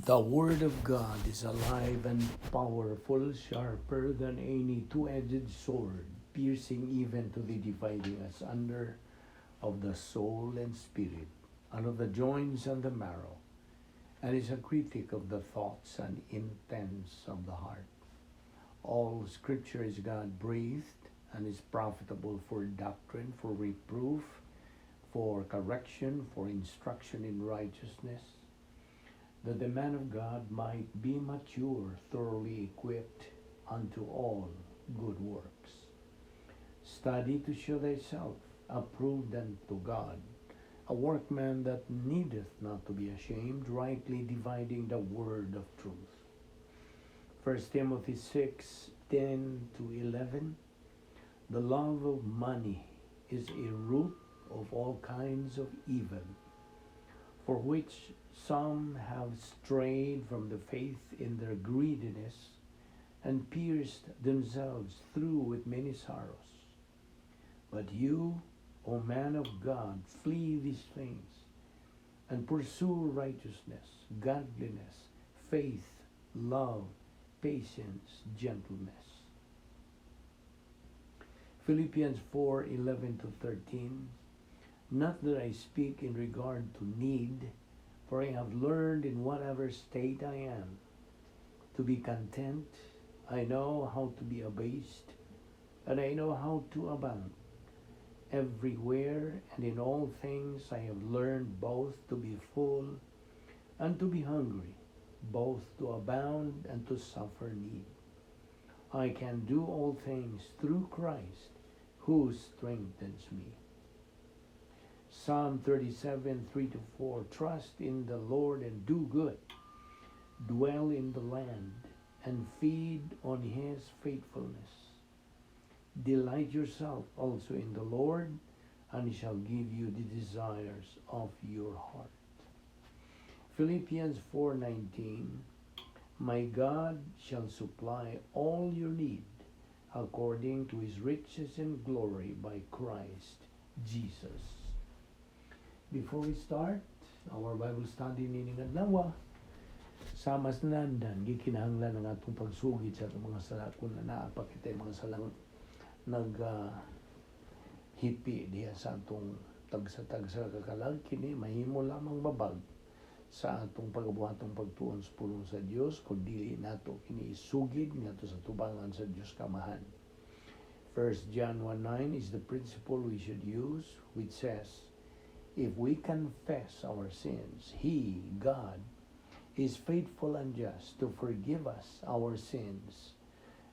The Word of God is alive and powerful, sharper than any two-edged sword, piercing even to the dividing asunder of the soul and spirit, and of the joints and the marrow, and is a critic of the thoughts and intents of the heart. All Scripture is God-breathed and is profitable for doctrine, for reproof, for correction, for instruction in righteousness, that the man of God might be mature, thoroughly equipped unto all good works. Study to show thyself approved unto God, a workman that needeth not to be ashamed, rightly dividing the word of truth. 1 Timothy 6:10 to 11. The love of money is a root of all kinds of evil, for which some have strayed from the faith in their greediness and pierced themselves through with many sorrows. But you, O man of God, flee these things and pursue righteousness, godliness, faith, love, patience, gentleness. Philippians 4:11 to 13. Not that I speak in regard to need, for I have learned in whatever state I am to be content. I know how to be abased, and I know how to abound. Everywhere and in all things I have learned both to be full and to be hungry, both to abound and to suffer need. I can do all things through Christ who strengthens me. Psalm 37:3 to 4. Trust in the Lord and do good. Dwell in the land and feed on his faithfulness. Delight yourself also in the Lord, and he shall give you the desires of your heart. Philippians 4:19. My God shall supply all your need according to his riches and glory by Christ Jesus. Before we start our Bible study nining adlaw, sama sa nandan, gikinahanglan ang atong pagsugid sa atong mga sala kung naa pa kitay mga salang nag hipi diha sa atong tagsa-tagsa kakalag. Kini mahimo lamang babag sa atong pagabuhatong pagtuon sa pulong sa Dios kung dili nato kini isugid ngadto sa tubangan sa Dios Kamahan. 1 John 1:9 is the principle we should use, which says, "If we confess our sins, He, God, is faithful and just to forgive us our sins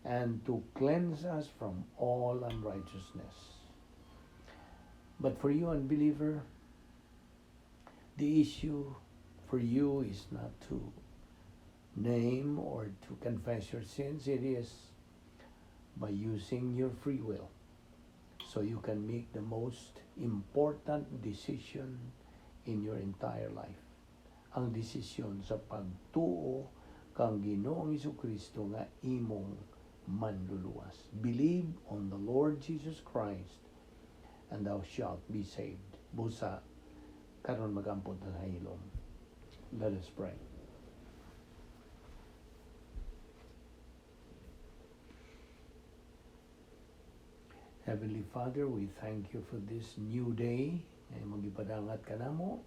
and to cleanse us from all unrighteousness." But for you, unbeliever, the issue for you is not to name or to confess your sins. It is by using your free will so you can make the most important decision in your entire life. Ang desisyon sa pagtuo kang Ginoong Kristo nga imong manluluwas. Believe on the Lord Jesus Christ and thou shalt be saved. Busa karon magampot na sa hilom. Let us pray. Heavenly Father, we thank you for this new day. Ay magipadangat ka namo.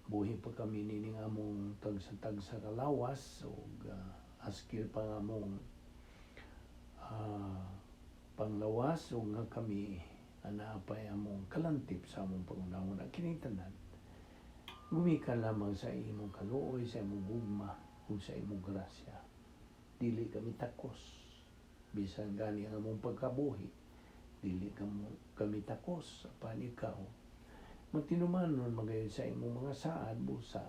Buhi pa kami nining among tagsa-tagsa kalawas ug askil pa nga among panglawas ug nga kami anaa pay among kalantip sa among pangunahuna. Kining tanan gumikan lamang sa imong kaluoy, sa imong gugma ug sa imong grasya. Dili kami takos bisan gani ang among pagkabuhi. Dili kami takos apan ikaw matinumanon magayon sa imong mga saad. Busa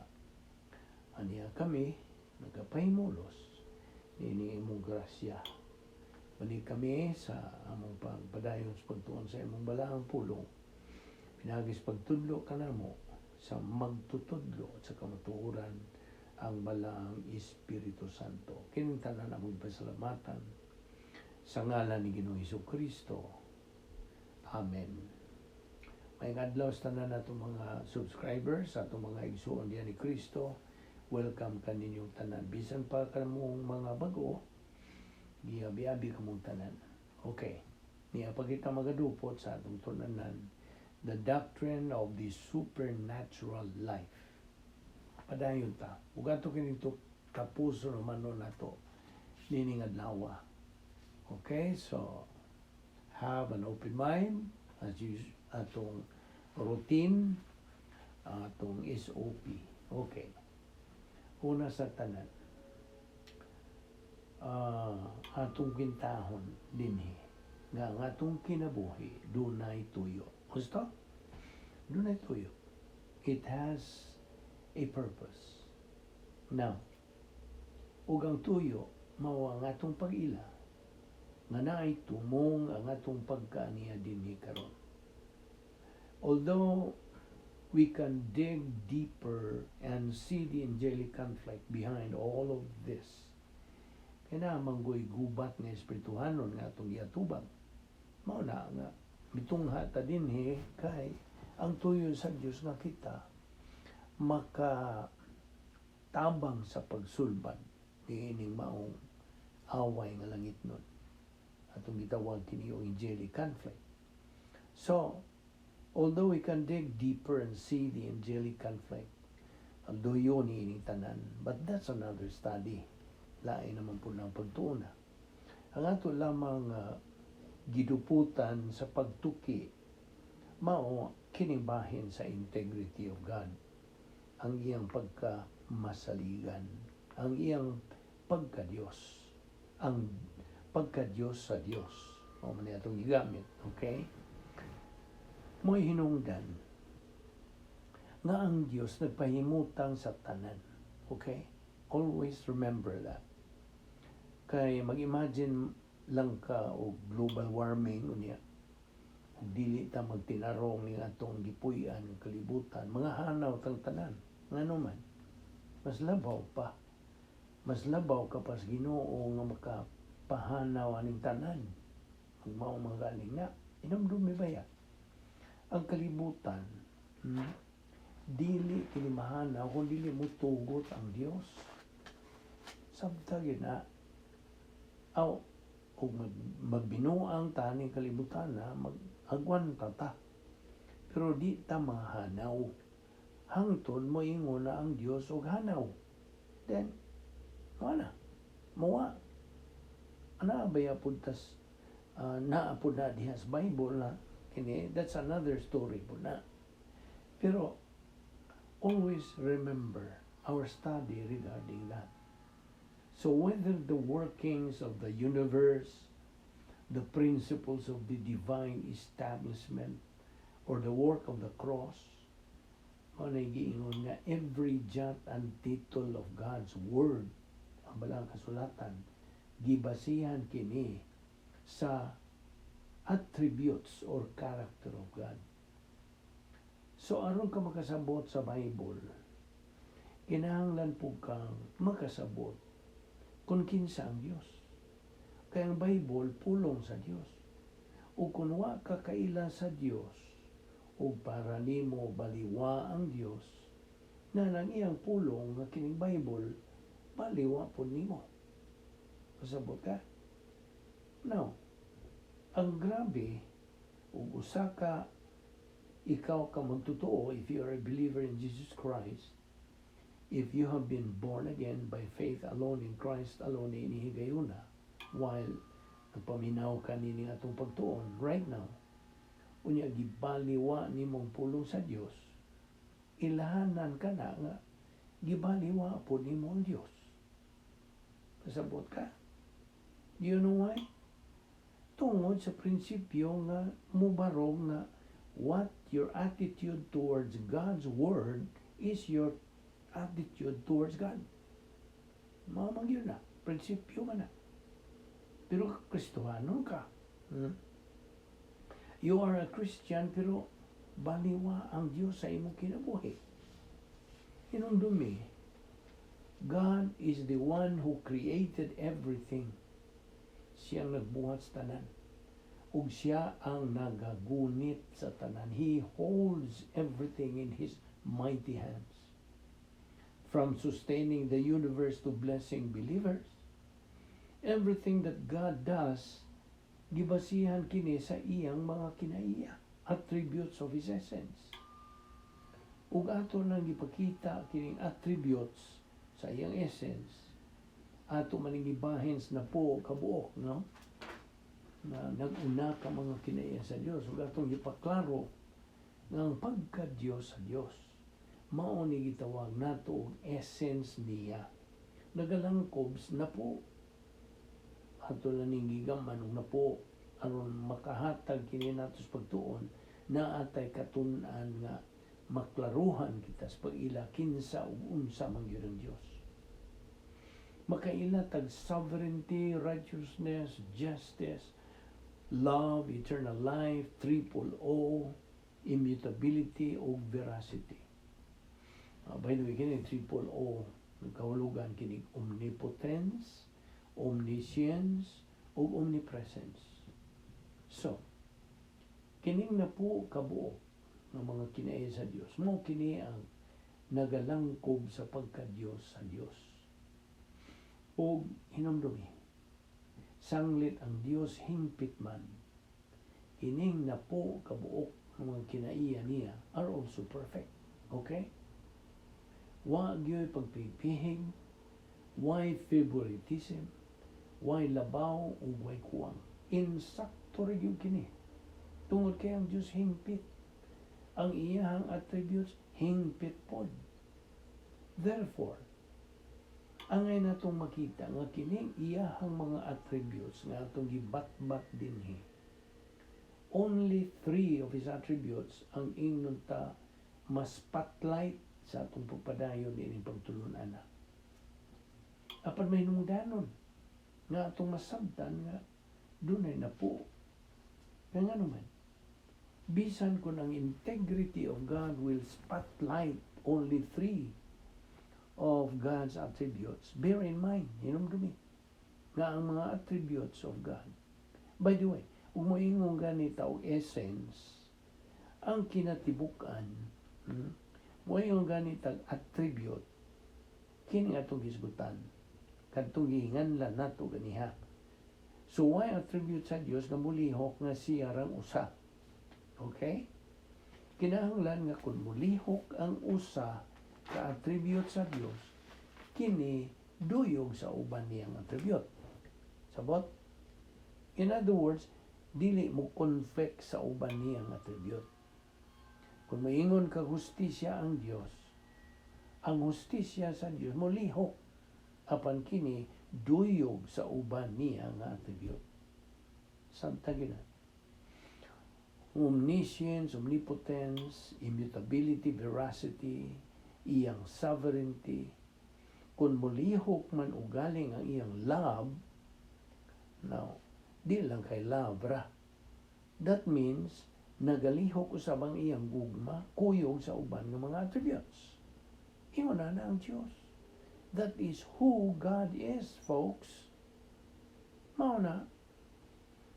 aniya kami nagapahimulos niini imong grasya. Balik kami sa among pagpadayon sa pagtuon sa imong balaang pulong. Pinagis pagtudlo kanamo sa magtutudlo at sa kamatuoran, ang balaang Espiritu Santo. Kining tanan among pasalamatan sa ngalan ni Ginoong Hesus Kristo. Amen. May adlaw sa tanan natong mga subscribers, sa atong mga igsuon diyan ni Kristo. Welcome kaninyong tanan. Bisan pa kamong mga bago, giabi-abi kamong tanan. Okay. Niya pa kita magadupot sa atong tun-anan, the doctrine of the supernatural life. Padayon ta. Ug ato kini tapuson naman no nato nining adlaw. Okay, so have an open mind as you atong routine, atong SOP. Okay. Una sa tanan, atong kwintahon dinhi nga ang atong kinabuhi dunay tuyo. Gusto? Dunay tuyo. It has a purpose. Now, ug ang tuyo mao ang atong pag-ila nga naay tumong ang atong pagkaaniya dinhi karon. Although we can dig deeper and see the angelic conflict behind all of this, kay naa man goy gubat nga espirituhanon nga atong giatubang. Mao na nga mitungha ta dinhi kay ang tuyo sa Dios nga kita maka tabang sa pagsulbad niining maong away nga langit nun. Atong gitawag kini og angelic conflict. So, although we can dig deeper and see the angelic conflict, ang duyo ni ining tanan, but that's another study. Lain naman po ng pagtuona. Ang ato lamang giduputan sa pagtuki, mao kining bahin sa integrity of God. Ang iyang pagka masaligan, ang iyang pagka-Diyos, ang pagka-Diyos sa Diyos. Mao man atong gigamit, okay? Mo'y hinungdan nga ang Diyos nagpahimutang sa tanan. Okay? Always remember that. Kay mag-imagine lang ka og global warming unya ug dili ta magtinarong ning atong gipuy-an nga kalibutan, mga hanaw tang tanan. Ngano man mas labaw pa, mas labaw ka pa sa Ginoo nga makapahanaw aning tanan. Mao man galing na inumdumi baya ang kalibutan, Dili kini mahanaw kung dili mo tugot ang Dios. Sabta gyud na. Aw, ug magbinuang ta ning kalibutan na mag-agwanta ta. Pero di ta mahanaw. Hangtod mo ingon na ang Dios og hanaw. Then, mao na. Mowa. Ana baya pud tas naa pud na diha sa Bible na kini, that's another story pud na. Pero always remember our study regarding that. So whether the workings of the universe, the principles of the divine establishment, or the work of the cross, mao na giingon nga every jot and tittle of God's word, ang balang kasulatan, gibasihan kini sa attributes or character of God. So aron ka makasabot sa Bible, kinahanglan po kang makasabot kung kinsa ang Dios. Kay ang Bible pulong sa Dios. O kung wa ka kaila sa Dios, o para nimo baliwa ang Dios, na nang iyang pulong nga kining Bible, baliwa po nimo. Kasabot ka? Now, ang grabe, ug usa ka ikaw ka magtotoo, if you are a believer in Jesus Christ, if you have been born again by faith alone in Christ alone ini higayuna, while nagpaminaw ka nini atong pagtuon right now, unya gibaliwa nimong pulong sa Dios, ilahanan ka na nga gibaliwa po nimo ang Dios. Kasabot ka? Do you know why? Tungod sa prinsipyo nga mubarog nga what your attitude towards God's word is your attitude towards God. Mao man yun na. Prinsipyo man na. Pero Kristohanon ka. You are a Christian pero baliwa ang Diyos sa imong kinabuhi. Hinumdumi, God is the one who created everything. Siya ang nagbuhat sa tanan. Ug siya ang nagagunit sa tanan. He holds everything in His mighty hands. From sustaining the universe to blessing believers, everything that God does, gibasihan kini sa iyang mga kinaiya, attributes of His essence. Ug ato nang gipakita kining attributes sa iyang essence, ato man gibahin sa napuo kabuok, no? Na nag-una ka mga kinaiya sa Dios ug atong gipaklaro nga ang pagka-Dios sa Dios mao ni gitawag nato og essence niya. Nagalangkob napuo. Ato na ning gigaman og napuo aron makahatag kini nato sa pagtuon na atay katun-an nga maklaruhan kita sa pag-ila kinsa ug unsa man gyud ang Dios. Makaila tag sovereignty, righteousness, justice, love, eternal life, triple O, immutability ug veracity. By the way, kini triple O nagkahulugan kini omnipotence, omniscience, ug omnipresence. So, kining napuo kabuok ng mga kinaiya sa Dios, mo kini ang nagalangkob sa pagka-Dios sa Dios. Og hinumdumi, sanglit ang Dios hingpit man, kining napuo kabuok ng mga kinaiya niya are also perfect. Okay? Wa gyoy pagpihpihig, way favoritism, way labaw ug way kuwang. Insakto ra gyud kini. Tungod kay ang Dios hingpit. Ang iyahang attributes hingpit pod. Therefore, angay natong makita nga kining iyahang mga attributes nga atong gibatbat dinhi. Only three of his attributes ang ingnon ta mas spotlight sa atong pagpadayon niining pagtulunan na. Apan may hinungdanon nga atong masabtan nga dunay napuo. Kaya nga naman, bisan kung ang integrity of God will spotlight only three of God's attributes, bear in mind, hinumdumi, nga ang mga attributes of God. By the way, ug moingon ganita og essence, ang kinatibuk-an, moingon ganita attribute, kini atong hisgutan, kadtong gihinganlan nato ganiha. So why attribute sa Dios nga mulihok nga siya rang usa? Okay? Kinahanglan nga kung mulihok ang usa ka attribute sa Dios, kini duyog sa uban niyang attribute. Sabot? In other words, dili mo conflict sa uban niyang attribute. Kung maingon ka hustisya ang Dios, ang hustisya sa Dios molihok apan kini duyog sa uban niya nga attribute. Sabta gyud na. Omniscience, omnipotence, immutability, veracity, iyang sovereignty. Kung mulihok man ugaling ang iyang love, now, di lang kay love ra. That means, nagalihok usab ang iyang gugma, kuyog sa uban ng mga attributes. Ingon na na ang Diyos. That is who God is, folks. Mao na,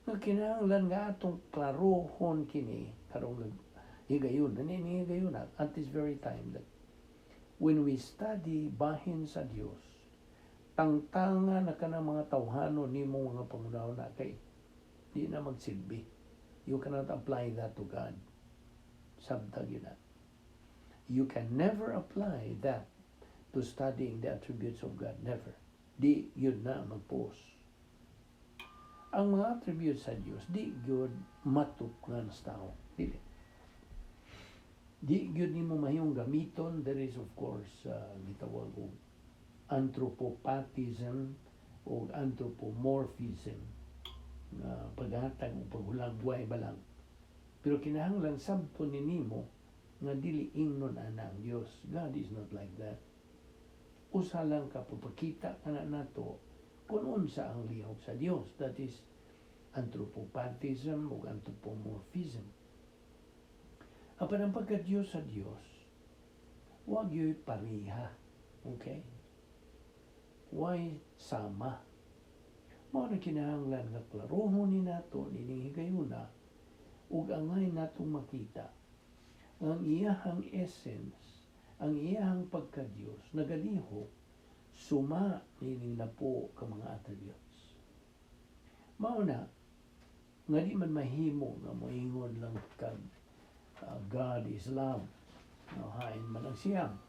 nga kinahanglan nga atong klarohon kini karong higayon, nani higayon at this very time that when we study bahin sa Dios, tangtanga na kanang mga tawhano nimo mga pangunahuna kay di na magsilbi. You cannot apply that to God. Sabta gyud na. You can never apply that to studying the attributes of God. Never. Di gyud na magpuos. Ang mga attributes sa Dios di gyud matupngan sa tao. Dili. Di gyud nimo mahimong gamiton. There is, of course, gitawag og anthropopathism o anthropomorphism nga paghatag o paghulagway ba lang. Pero kinahanglan sabton ni nimo nga dili ingnon ana ang Dios. God is not like that. Usa lang ka papakita kana nato kung unsa ang lihok sa Dios. That is anthropopathism o anthropomorphism. Apan ang pagka-Diyos sa Dios, wag yo'y pareha. Okay? Why sama? Mao na kinahanglan nga klarohon ni nato nining higayuna ug angay natong makita ang iyahang essence. Ang iyang pagka-Diyos nagalihok suma niining napo ka mga attributes. Mao na nga di man mahimo nga moingon lang kag "God is love." No, hain man ang siyam.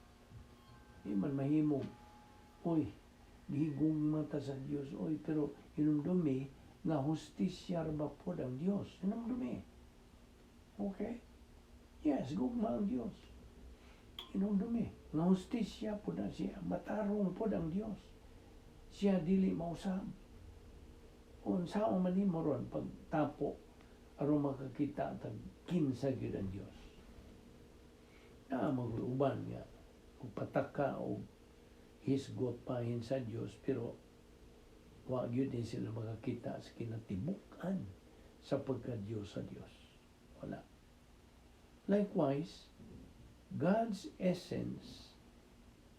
Di man mahimo, "Uy, gigugma ta sa Dios, oy," pero hinumdumi nga hustisya ra ba pod ang Dios. Hinumdumi. Okay? Yes, gugma ang Dios. Hinumdumi nga hustisya pod na siya, matarong pod ang Dios. Siya dili mausab. Unsaon man nimo ron pagtapo aron makakita tag kinsa gyud ang Dios? Na mag-uban nga ug pataka og hisgot bahin sa Dios, pero wa gyud din sila makakita sa kinatibuk-an sa pagka-Dios sa Dios. Wala. Likewise, God's essence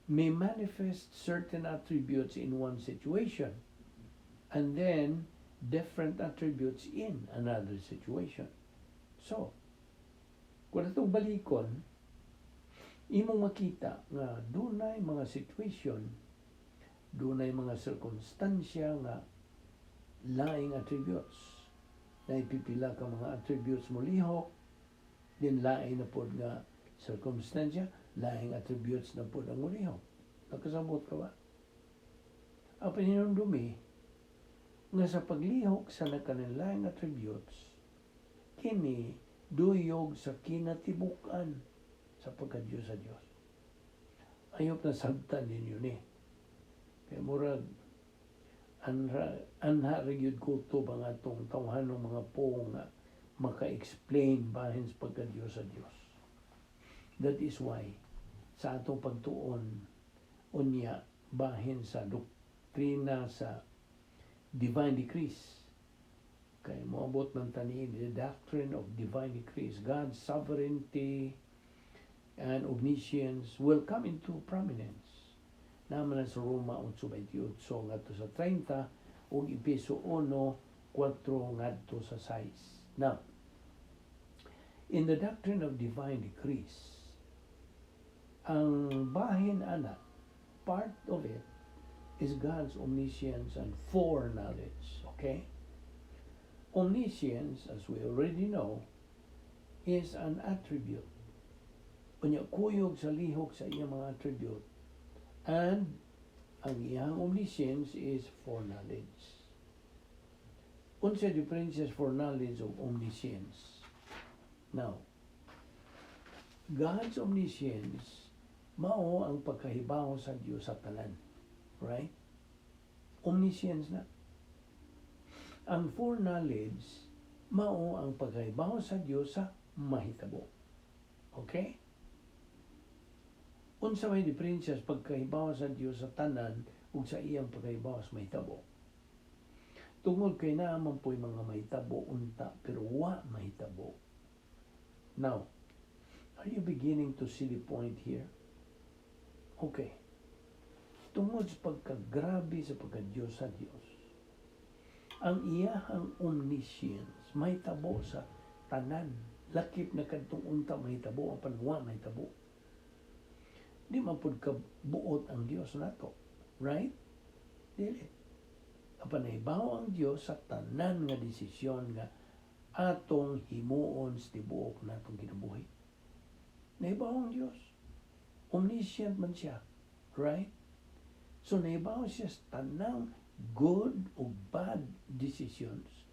may manifest certain attributes in one situation and then different attributes in another situation. So, kung atong balikon, imong makita nga dunay mga situation, dunay mga sirkumstansya nga laing attributes. Naipipila ka mga attributes mo lihok, din laing na pod nga circumstansya, laing attributes na pod ang mulihok. Nakasabot ka ba? Ang paninumdumi, nga sa paglihok sa nakanilaing attributes, kini duyog sa kinatibuk-an sa pagka-Diyos sa Diyos. Ayop na sabtan ninyo ni. Kaya murag, anha, anha ra gyud kutob ang atong tawhanong mga puong nga maka-explain bahin sa pagka-Diyos sa Diyos. That is why sa atong pagtuon unya bahin sa doktrina sa divine decrees, kay moabot man tani, the doctrine of divine decrees, God's sovereignty and omniscience will come into prominence. Naman sa Roma 8:28 ngadto sa 30 ug Epeso 1:4 ngadto sa 6. Now, in the doctrine of divine decrees, ang bahin ana, part of it is God's omniscience and foreknowledge. Okay? Omniscience, as we already know, is an attribute. Unya kuyog sa lihok sa iyang mga attribute. And ang iyang omniscience is foreknowledge. Unsa difference foreknowledge of omniscience? Now, God's omniscience mao ang pagkahibaw sa Dios sa tanan. Right? Omniscience na. Ang foreknowledge mao ang pagkahibaw sa Dios sa mahitabo. Okay? Unsa may diferensya sa pagkahibaw sa Dios sa tanan ug sa iyang pagkahibaw sa mahitabo? Tungod kay naa man po'y mga mahitabo unta pero wa mahitabo. Now, are you beginning to see the point here? Okay. Tungod sa pagkagrabe sa pagka-Diyos sa Diyos, ang iyahang omniscience mahitabo sa tanan. Lakip na kadtong unta mahitabo, apan wa mahitabo. Di man pud ka buot ang Dios nato. Right? Dili. Apan nahibaw ang Dios sa tanan nga desisyon nga atong himuon sa tibuok natong kinabuhi. Nahibaw ang Dios. Omniscient man siya. Right? So nahibaw siya sa tanang good o bad decisions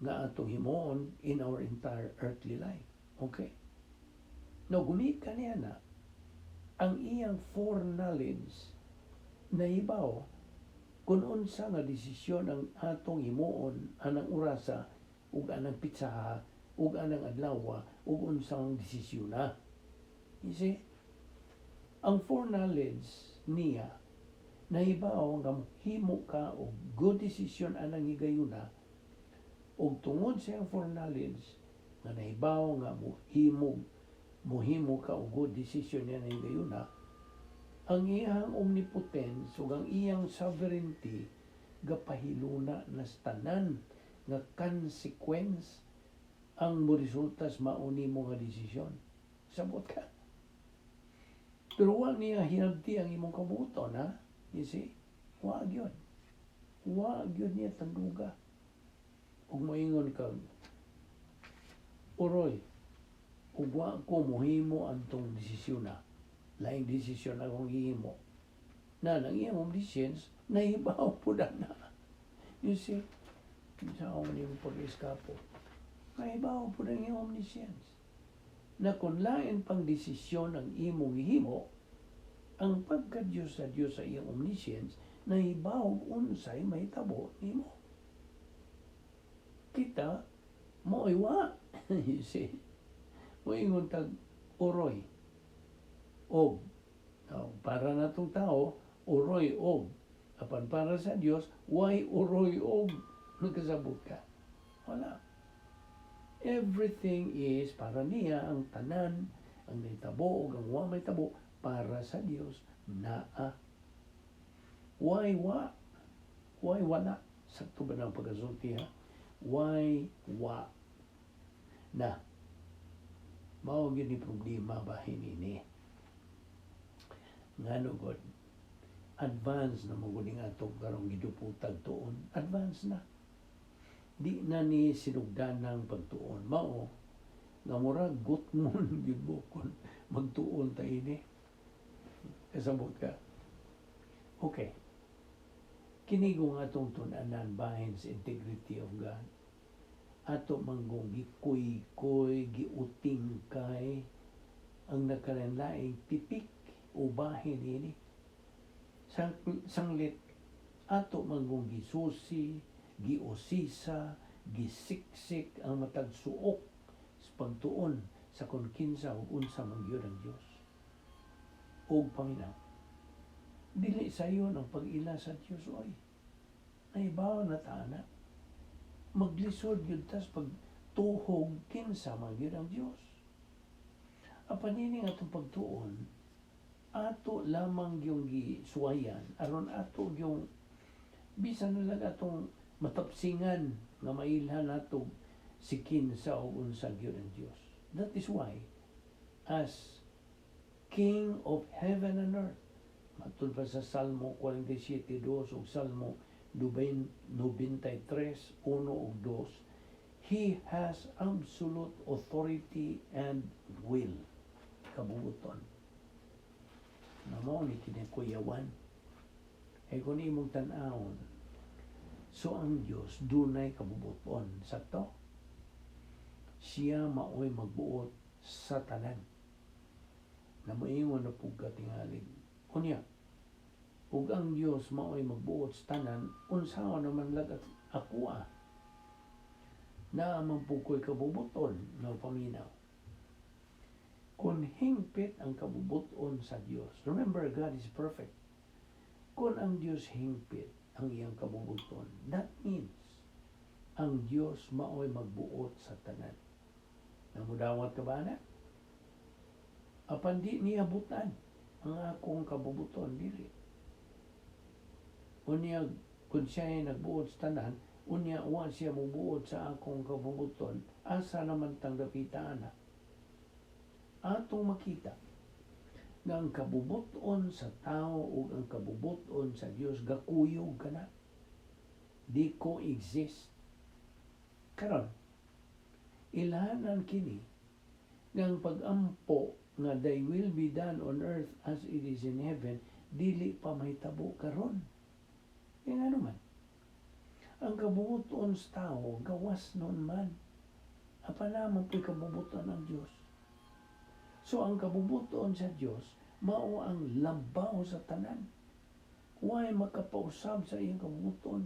nga atong himuon in our entire earthly life. Okay? Now, gumikan niya na ang iyang foreknowledge, nahibaw kung unsa nga desisyon ang atong himuon anang orasa ug anang pitsaha ug anang adlaw ug unsang desisyon na. You see? Ang foreknowledge niya, nahibaw nga himo ka og good decision anang higayuna, ug tungod sa iyang foreknowledge nga nahibaw nga mohimo ka og good decision niya na higayuna, ang iyang omnipotence ug ang iyang sovereignty gapahiluna na sa tanan nga consequence ang moresulta sa mao nimo nga desisyon. Sabot ka? Pero wa niya hinabti ang imong kabubuton, ha? You see? Wa gyud. Wa gyud niya tanduga. Ug moingon kag, "Uroy, ug wa ko mohimo antong desisyon na. Laing desisyon akong gihimo." Na nang iyang omniscience, nahibaw po na. You see? Sa akong niyong pag-eskapo. Nahibaw po na iyang omniscience. Na kung lain pang desisyon ang imong gihimo, ang pagka-Diyos sa Diyos sa iyang omniscience, nahibaw unsay mahitabo nimo. Kita, mo'y wa. You see? Moingon tag, "Uroy. Og." Oh, para natong tao, uroy og. Apan para sa Dios, way uroy og. Nagkasabot ka? Wala. Everything is para niya, ang tanan, ang nahitabo ug ang wa mahitabo, para sa Dios naa. Why wa? Why wala? Sakto ba ng pagkasulti, ha? Why wa? Na. Mao gyud ni problema bahin ini. Ngano god? Advance na mo gud ning atong karong giduputag tuon. Advance na. Di na ni sinugdanang pagtuon. Mao nga murag gutmon gyud mo kung magtuon ta ini. Kasabot ka? Okay. Kini kung atong tun-anan bahin sa integrity of God. Ato manggong gikuy-kuy, giutingkay, ang nagkalainlaing tipik o bahin ini. Sanglit, ato manggong gisusi, giusisa, gisiksik ang matag suok sa pagtuon sa kung kinsa ug unsa man gyud ang Dios. Og paminaw. Dili sayon ang pag-ila sa Dios, oy. Nahibaw na ta na. Maglisod gyud tas pagtuhog kinsa man gyud ang Dios. Apan ini nga atong pagtuon, ato lamang yung gisuwayan aron ato yung bisan na lang atong matapsingan nga mailhan nato si kinsa o unsa gyud ang Dios. That is why, as King of heaven and earth, matud pa sa Salmo 47:2 ug Salmo 93:1 ug 2, He has absolute authority and will. Kabubuton. Na mao ni kinikuyawan. Ay kung imong tan-awon, so ang Dios dunay kabubuton. Sakto? Siya maoy magbuot sa tanan. Na moingon na pug ka tingalig, "Unya, ug ang Dios maoy magbuot sa tanan, unsaon naman lag at ako ah? Naa man pud ko'y kabubuton." No, paminaw. Kung hingpit ang kabubuton sa Dios, remember, God is perfect. Kung ang Dios hingpit ang iyang kabubuton, that means ang Dios maoy magbuot sa tanan. Namudawat ka ba na? Apan di niya butan ang akong kabubuton, dili. Unya, kung siya ay nagbuot sa tanan, unya wa siya mubuot sa akong kabubuton, asa naman tang dapita na? Atong makita nga ang kabubuton sa tao ug ang kabubuton sa Dios gakuyog kana. Di coexist. Karon, ilhanan kini nga ang pag-ampo nga "Thy will be done on earth as it is in heaven" dili pa mahitabo karon. Kaya nga naman, ang kabubuton sa tao gawas noon man. Apan naman po'y kabubuton ang Diyos. So ang kabubuton sa Diyos mao ang labaw sa tanan. Way makapausab sa iyang kabubuton.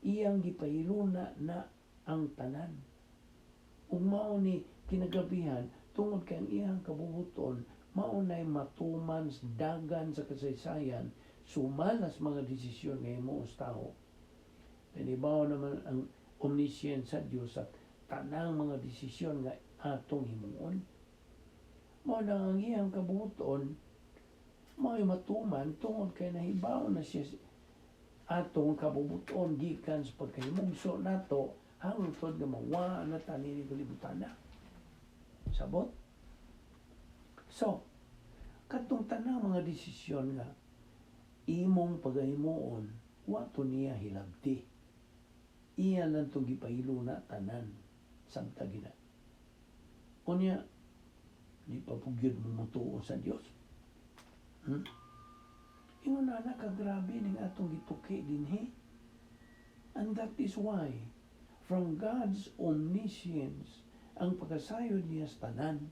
Iyang gipahiluna na ang tanan. Ug mao ni kinagabihan tungod kay ang iyang kabubuton mao nay matuman sa dagan sa kasaysayan, sumalas mga desisyon nga himo sa tao. Kanibaw naman ang omniscience sa Dios sa tanang mga desisyon nga atong himuon. Mao na ang iyang kabubuton mao'y matuman tungod kay nahibaw na siya atong kabubuton gikan sa pagkahimugso nato hangtod nga mawa na ta niini kalibutan na. Sabot? So, Katong tanang mga desisyon nga imong pagahimuon, wa to niya hilabti. Iya lang itong gipahilo na tanan. Samtang gina. Unya, di pa po gyud mo mutuo sa Dios. Ingon na kagrabe ning atong gituki dinhi. And that is why, from God's omniscience, ang pagkasayod niya sa tanan,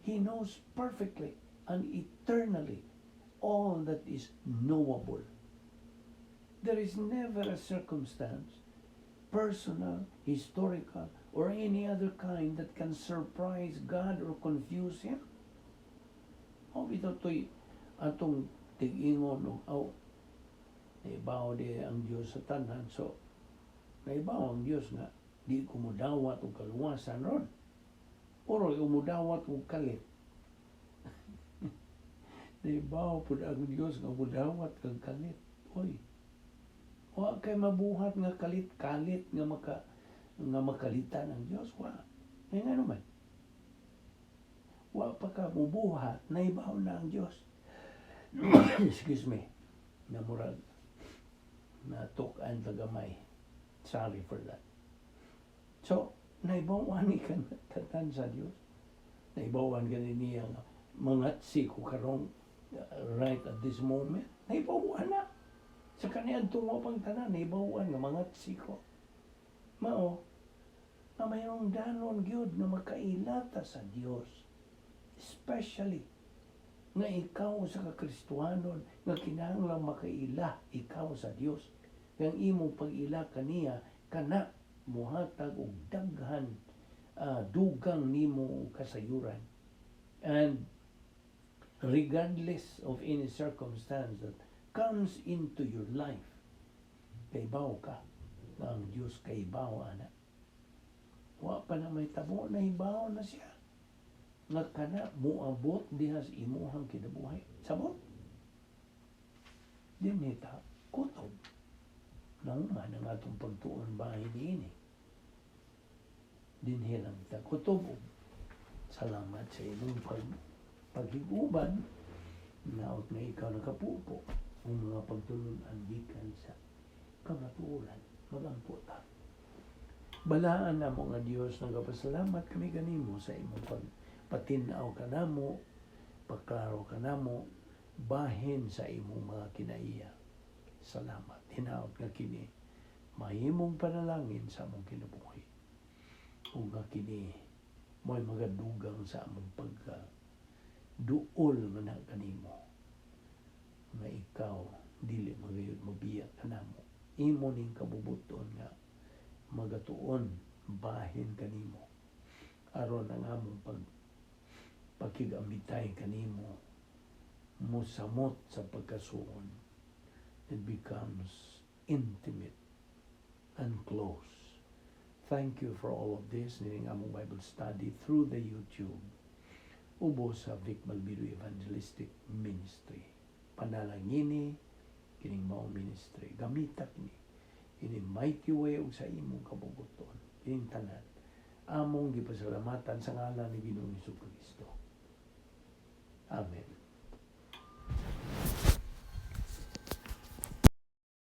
He knows perfectly and eternally all that is knowable. There is never a circumstance, personal, historical, or any other kind, that can surprise God or confuse Him. O bitaw to'y atong tig-ingon og aw, naibaw di ang Dios sa tanan, so naibaw ang Dios nga di ko mudawat og kaluwasan ron. Oro mudawat og kalit. Naibaw pud ang Dios nga mudawat kag kalit. Oy. Wa kay mabuhat nga kalit-kalit nga makalitan ang Dios, wa. Ngay ngano man? Wa pa ka mubuhat, naibaw na ang Dios. Excuse me. Namurag natuk-an tagamay. Sorry for that. So, naibawan ni ka tanan sa Dios. Naibawan ka niya nga mangatsi ko karong right at this moment. Naibawan na. Sa kaniadtong wa pang tanan, naibawan nga mangatsi ko. Mao, nga mayroong danon gyud nga makailata sa Dios. Especially nga ikaw sa kakristuhanon nga kinahanglan makaila ikaw sa Dios. Kang imong pag-ila kaniya kana muhatag og daghan dugang nimo kasayuran. And regardless of any circumstance that comes into your life, kaibaw ka nga ang Diyos kaibaw ana. Wa pa na may tabo, nahibaw na siya. Nga kana muabot diha sa imuhang kinabuhi. Sabot? Dinhi ta kutob. Nahuman ang atong pagtuon bahin niini. Dinhi lang ta kutob. Salamat sa imong paghiguban. Naot nga ikaw nakapupo ang mga pagtulun-an gikan sa kamatuoran. Magampo ta. Balaan namo nga Dios, nagapasalamat kami kanimo sa imong pagpatin-aw kanamo, pagklaro kanamo bahin sa imong mga kinaiya. Salamat. Hinaot nga kini mahimong panalangin sa among kinabuhi. Ug nga kini mo'y magadugang sa among pagka duol nga na kanimo nga ikaw dili magayod mobiya kanamo. Imo ning kabubuton nga magatuon bahin kanimo aron ang among pagkigamitay kanimo mosamot sa pagkasuon. It becomes intimate and close. Thank you for all of this nining among Bible study through the YouTube ubo sa Vic Malbido Evangelistic Ministry. Panalangini kining mao ministry. Gamita kini in a mighty way ug sa imong kabubuton. Kining tanan among gipasalamatan sa ngalan ni Ginoong Kristo. Amen.